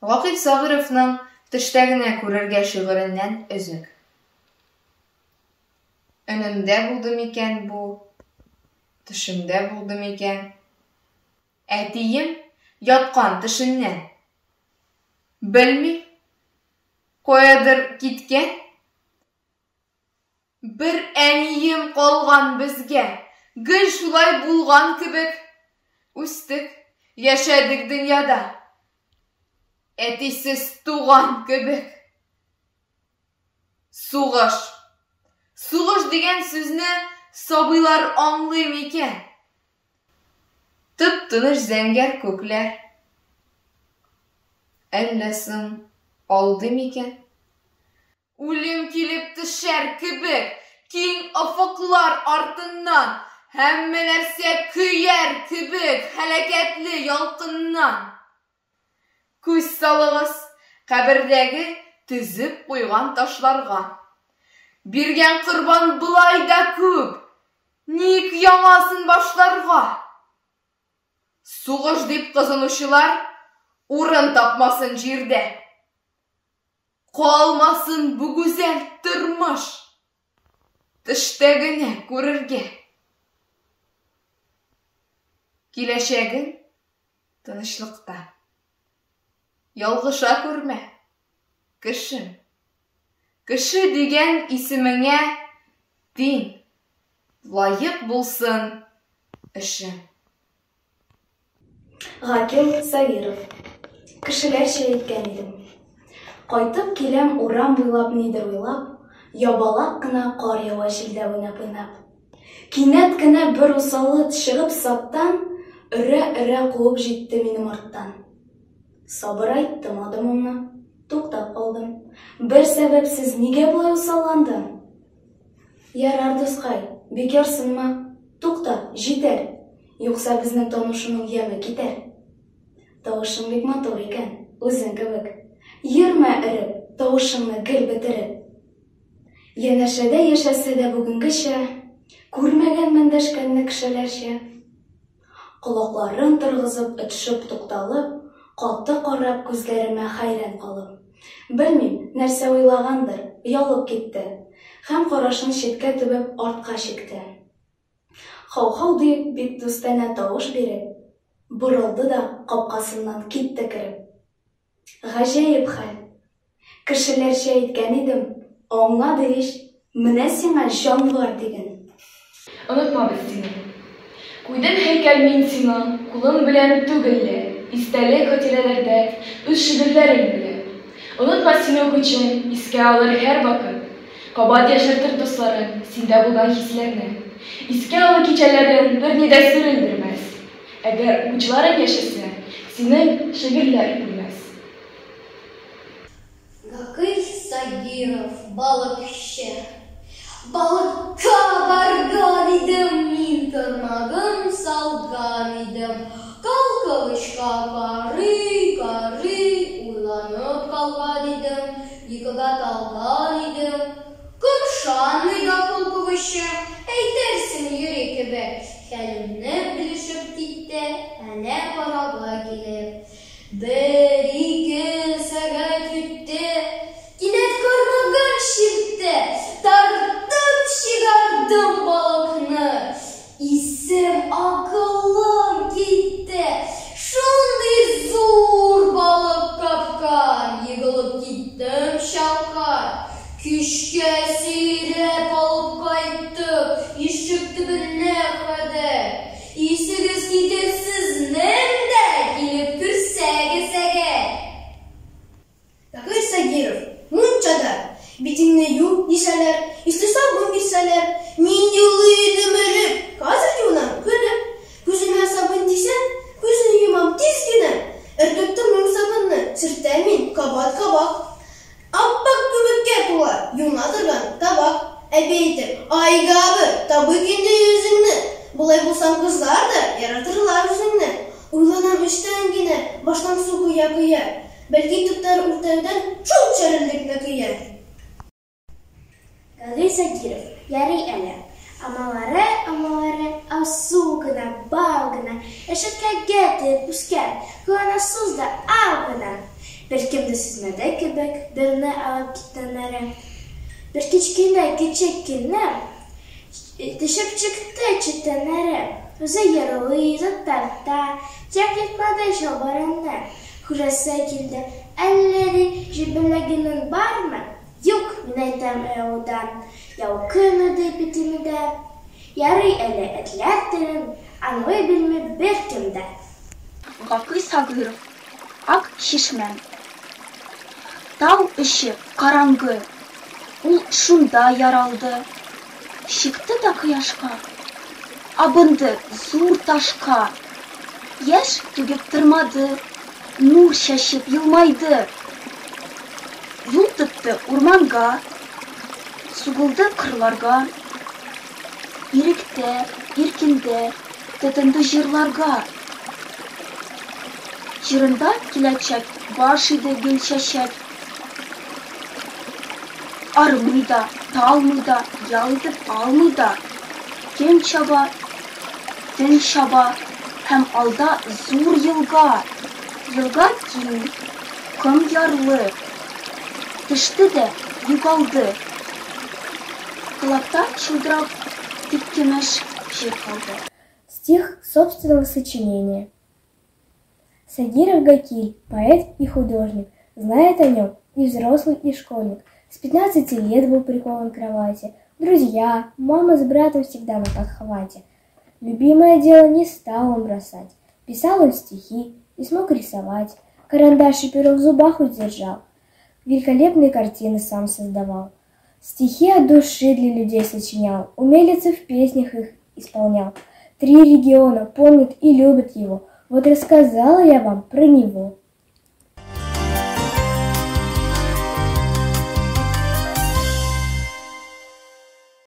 Гакыйф Сабировның Төштә генә күрергә шигыреннән өзек. Өнемдә булды микән бу, төшемдә булды микән? Әтием яткан төшеннән. Белмим, каядыр киткән. Бер әнием калган безгә, гел шулай булган кебек. Үстек, яшәдек дөньяда. Әтисез туган кебек. Сугыш. Сугыш дигән сүзне сабыйлар аңлый микән? Тып-тыныч зәңгәр күкләр. Әллә соң алдый микән? Үлем килеп төшәр кебек, киң офыклар артыннан, һәммә нәрсә көяр кебек һәлакәтле ялкыннан. Күз салыгыз кабердәге төзеп куйган ташларга. Биргән корбан болай да күп, ник яңасын башларга? Сугыш дип кызынучылар урын тапмасын җирдә. Калмасын бу гүзәл тормыш төштә генә күрергә. Киләчәгең тынычлыкта. Ялгыша күрмә, кешем. Кеше дигән исемеңә тиң, лаек булсын эшең. Гакил Сабиров. Кешеләрчә әйткән идем. Кайтып киләм урам буйлап нидер уйлап, ябалак кына кар ява җилдә уйнап-уйнап. Кинәт кенә бер усалы чыгып саптан, өрә-өрә куып җитте минем арттан. Сабырайттым адымымны, туктап калдым. Бер сәбәпсез нигә болай усалландың? Ярар, дускай, бик ярсынма. Тукта, җитәр. Юкса безнең танышуның яме китәр. Тавышың бик матур икән, үзең кебек. Йөрмә өреп, тавышыңны гел бетереп. Янәшәдә яшәсә дә бүгенгечә, күрмәгәнмен дәшкәнне кешеләрчә. Колакларын торгызып, өтшеп тукталып, каты карап күзләремә хәйран калып. Белмим, нәрсә уйлагандыр, оялып китте. Һәм карашын читкә төбәп артка чикте. Хау-хау диеп бик дустанә тавыш биреп, борылды да капкасыннан китте кереп. Гаҗәеп хәл! Кешеләрчә әйткән идем, аңлады ич, менә сиңа җанвар диген! Онытмабыз сине. Куйдым һәйкәл мин сиңа, кулым белән түгел лә, истәлек-хатирәләрдә, үз шигырьләрең белән. Онытмас сине укучы, искә алыр һәрвакыт. Кабат яшәртер дусларың, синдә булган хисләрне. Искә алу кичәләрен берни дә сүрелдермәс. Әгәр укучыларың яшәсә, синең шигырьләр үлмәс. Гакыйль Сагиров, балыкчы. Балыкка барган идем мин, кармагым салган идем. Калкавычка карый-карый, уйланып калган идем, йокыга талган идем. Кымшанмый да калкавычы, әйтерсең йөри кебек. Хәлемне белешеп китте, әнә карарга килеп. Бер-ике сәгать үтте, кинәт кармагым чиртте, тартып чыгардым балыкны. Исем-акылым китте, шундый зур балык капкан, егылып киттем чалкан. Көчкә сөйрәп алып кайттык, ишек төбенә кадәр. Исегез китер сезнең дә, килеп керсәгез әгәр. Таһир Сагиров, мунчада! Битеңне ю, дисәләр, исле сабын бирсәләр, мин елый идем өреп, хәзер юынам көлеп. Күземә сабын тисә, күзне йомам тиз генә. Өркеп тормыйм сабынны, сөртәм мин кабат-кабат. Ап-ак күбеккә тула юына торган табак. Әби әйтер, Ай, Габы, табыйк инде йөзеңне! Болай булсаң кызлар да яратырлар үзеңне. Уйланам эчтән генә, баштан су коя-коя. Бәлки туктар үртәүдән шул чәрелдекне көя. Газыйм Сакиров, Ярый әле. Алмалары, алмалары, алсу гына, бал гына, Рәшәткәгә тиеп үскән, Куанасыз да ал гына. Беркем дә сизмәде кебек берне алып киткәннәрен. Бер кечкенә көчек кенә төшеп чыкты читәннәре. Үзе яралы, үзе тарта, тик ертмады чалбарыңны. Хуҗасы килде, әллә ди җибеләгенең бармы? Юк, мин әйтәм оялудан, ялкыны ди битемә дә. Ярый әле этләр телен аңлый белми беркем дә. Гакый Сагыйров, Ак чишмәм. Тау эче караңгы, ул шунда яралды. Чыкты да кояшка, абынды зур ташка. Яшь түгеп тормады, нур чәчеп елмайды. Юл тотты урманга, сугылды кырларга. Иректә, иркендә тотынды җырларга. Җырында киләчәк баш иде гөлчәчәк. Армый да, талмый да, ял итеп алмый да. Көн чаба, төн чаба һәм алда зур елга. Елга киң, ком ярлы. Төште дә югалды. Колакта чылтырап тик көмеш җыр калды. Стих собственного сочинения. Сагиров Гакиль, поэт и художник, знает о нем и взрослый, и школьник. С 15 лет был прикован к кровати. Друзья, мама с братом всегда на подхвате. Любимое дело не стал он бросать. Писал он стихи и смог рисовать. Карандаш и перо в зубах удержал. Великолепные картины сам создавал. Стихи от души для людей сочинял. Умелицы в песнях их исполнял. Три региона помнят и любят его. Вот рассказала я вам про него.